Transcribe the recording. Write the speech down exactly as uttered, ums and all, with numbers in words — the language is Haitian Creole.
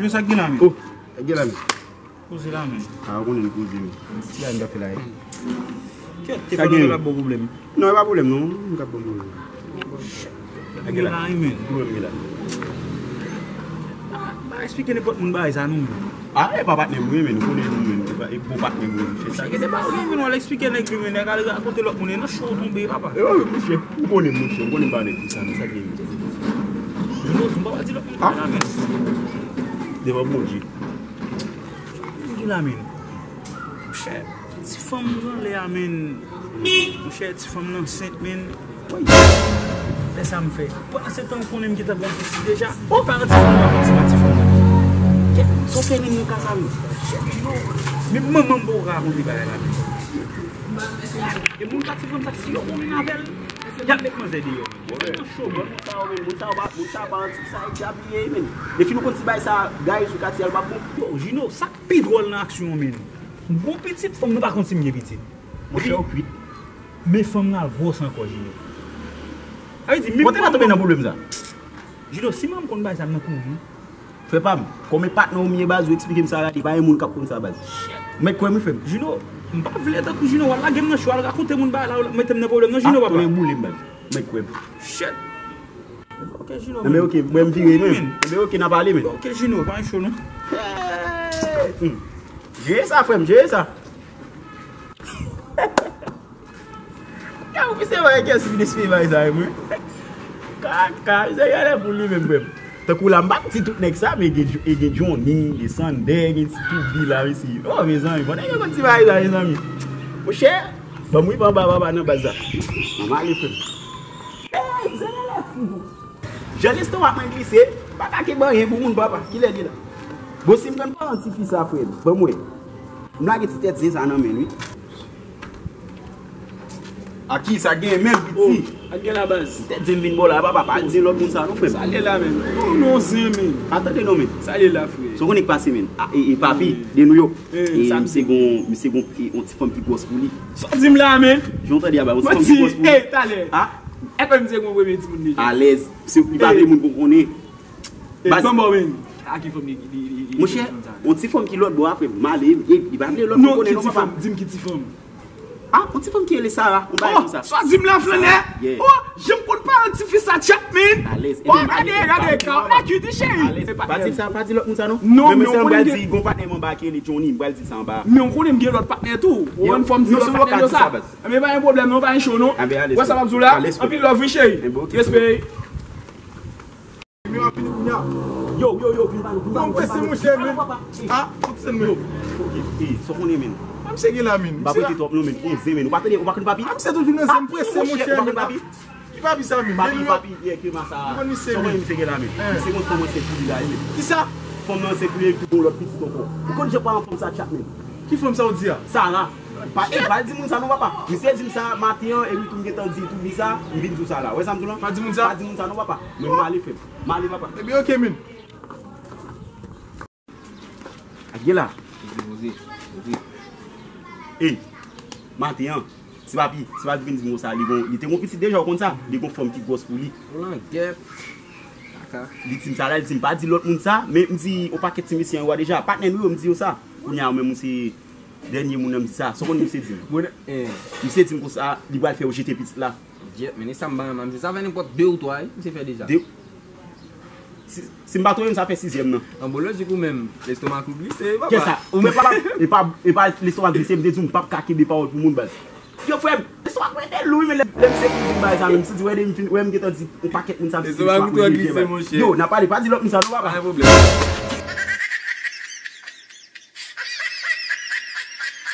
Yo, sa k gen la menm? Oh, sa k gen la menm? Koze la menm. Ah, ou konnen koze menm. Ti a m ka fè la. Kèt, te fè l ap ba w pwoblèm. Non, e pa pwoblèm non, m ka ba w pwoblèm. Sa k gen la menm? Pwoblèm gen la. Ba eksplike nenpòt moun bagay sa non. Ah, e pa patnè m wi, men ou konnen nou menm, e pa, e bon patnè m wi, se sa. Misye te ba w li, men w al eksplike nèg li, men nèg al rakonte lòt moun, e nan cho w tonbe, papa. E wi, monchè, ou konnen monchè, ou konnen m pa nèg konsa, men sa k gen. Junior, m pa di lòt moun bagay la, men. Devan Bondye. Ki la, men? Monchè, ti fanm nan lè a, men. Monchè, ti fanm nan ansent, men. Lè sa m fè. Pandan se tan ou konnen m gentan gon pitit deja. Paran ti fanm nan konn ti fanm nan. Kèt, sa w fè menm nan ka sa menm? Men manman m poko ka rakonte bagay la menm. E moun pa ti fanm sa, si yo konnen avè l, y ap met manzè deyò. Moun sa yo menm, moun sa yo pa, moun sa yo pa anti sa, e dyapiye, menm. Depi nou konn ti bagay sa, gaye sou katye a, l p ap bon. Yo, Junior, sa k pi dwòl nan aksyon an, menm. M gon pitit, fanm nan pa konn si m gen pitit. Monchè, ou kwit. Men fanm nan al gwòs ankò, Junior. Sa vle di, menm. Kote w tonbe nan pwoblèm sa? Junior, si manman m konn bagay sa, m nan kouri. Frè pa m, kòm e patnè w m ye baz, ou eksplike m sa rale, pa gen moun k ap konn sa baz. Mèt kwè m wi frè m. Junior, m pa vle tankou Junior, w al lage m nan cho, al rakonte moun bagay la, w mete m nan pwoblèm nan Junior, papa. Ah, tounen boule m baz. Mèt kwè m. Shit. Ok, Junior. Enben ok, mwen m vire menm. Enben ok, n a pale menm. Ok, Junior, pa gen cho non. Hmm. Jere sa, frè m, jere sa. Ka ou pise bay kè si vin espere bay sa, mwen. Kaka, misye gen lè pou li menm, frè m. Tankou la, m pa di tout nèg sa, men gen, gen Johnny, gen Sander, gen ti Toubi la, mesi. Oh, mezanmi, bon, nèg yo konn ti bagay sa, mezanmi. Monchè, ban m wi, ban ba, ba, ba nan baz la. Manman ale, frè m. Ey, misye gen lè fou. Jan lestomak mwen glise, pa ka kenbe anyen pou moun, papa. Kilè li la? Bon, si m konn paran tifi sa, frè m, ban m wè. M lage ti tèt zen sa nan men l, wi. A ki sa gen menm, piti? Oh, a gen la baz. Tèt zen vin bò la, papa, pa di lòt moun sa non, frè m. Sa lè la menm. Oh non, zen menm. Pa tande non, menm. Sa lè la, frè. Sa w konnen k pase, menm? A, e, e papi, de New York. E, e, sa misye gon, misye gon, e, yon ti fanm ki gwòs pou li. Sa w di m la, menm? Jan w tande a, ba, yon ti fanm ki gwòs pou li. Mwen di, e, talè. A? E kòm misye gon premye timoun deja. Alèz. Misye, li pa vle moun pou konnen. E, baz. Ban bò, menm. A ki fanm li, li, li, li, monchè, yon ti fanm ki lòt bò a, frè m, m ale, e, li pa vle lòt moun konnen non, papa. Non, ki ti fanm? Di m ki ti fanm. Ah, yon ti fanm ki rele Sara, yon bagay konsa. Oh, sa w di m la, flannè? Yeah. Oh, jan m konn paran tifi sa, tchap, menm. Alèz. Oh, gade, gade, ka w la kite, cheri. Alèz. Pa di sa, pa di lòt moun sa, non. Non, men, men sa m pral di, gon patnè m anba ki rele Johnny, m pral di sa anba. Men w konnen m gen lòt patnè tou. Ou konn fò m di lòt patnè yo sa. Men pa gen pwoblèm, non, pa gen cho, non. Wè sa m ap di w la? Anpil love, wi, cheri. Respè. Yo, yo, yo, vin ba nou, vin ba nou, vin ba nou. Mwen prese, monchè, men. Ah, fout se mwen. Ok, e, sa w konnen, men. Ah, misye gen la, men. M pa prete twòp, non, men. Ou zen, men. Ou pa tande, ou pa konn papi? Ah, misye toujou nan zen prese, monchè, men. Ou pa konn papi? Ki papi sa, men? Papi, papi, yè, ke masa. Ou konn misye, men. Sa w konnen misye gen la, men. Misye gon fanm ansent pou li la, wi, men. Kisa? Fanm nan ansent pou li, epi gon lòt pitit ankò. Ou konn jan paran fanm sa tchap, men. Ki fanm sa w di a? Sara. Pa, e, pa di moun sa non, papa. Misye di m sa maten an, epi tou m gentan di tou li sa, m vin di w sa la. Wè sa m di w lan? Pa di moun sa. Pa di moun sa non, papa. Men m ale, frè m. M ale, papa. Ebyen, ok, men. Ak gen la. E, maten an, ti papi, ti papi vin di m konsa, li gon, li te gon pitit deja, ou konn sa? Li gon fanm ki gwòs pou li. Ou langèt. Kaka. Li di m sa la, li di m pa di lòt moun sa, men m di yon pakèt ti mesye anwo a deja. Patnè nou yo, m di yo sa. Kounye a, ou menm, ou se dènye moun nan m di sa. Sa w konnen misye di m? Bon, eh. Misye di m konsa, li pral fè yo jete pitit la. Jet, men e sa m pa renmen, misye. Sa fè nenpòt de ou twa, wi, misye fè deja. De, si, si m pa twonpe m, sa fè sizyèm nan. An bon lojik ou menm, lestomak ou glise, papa. Kisa? Ou menm papa, e pa, e pa lestomak glise, m te di w m p ap ka kenbe pawòl pou moun, baz. Yo, frè m, lestomak mwen te lou, wi, men lè, lè misye fin di m bagay sa, menm si di, wè, de m fin, wè, m gentan di yon pakèt moun sa, lestomak ou twò glise, monchè. Yo, n a pale, pa di lòt moun sa, non, papa. Pa gen pwoblèm.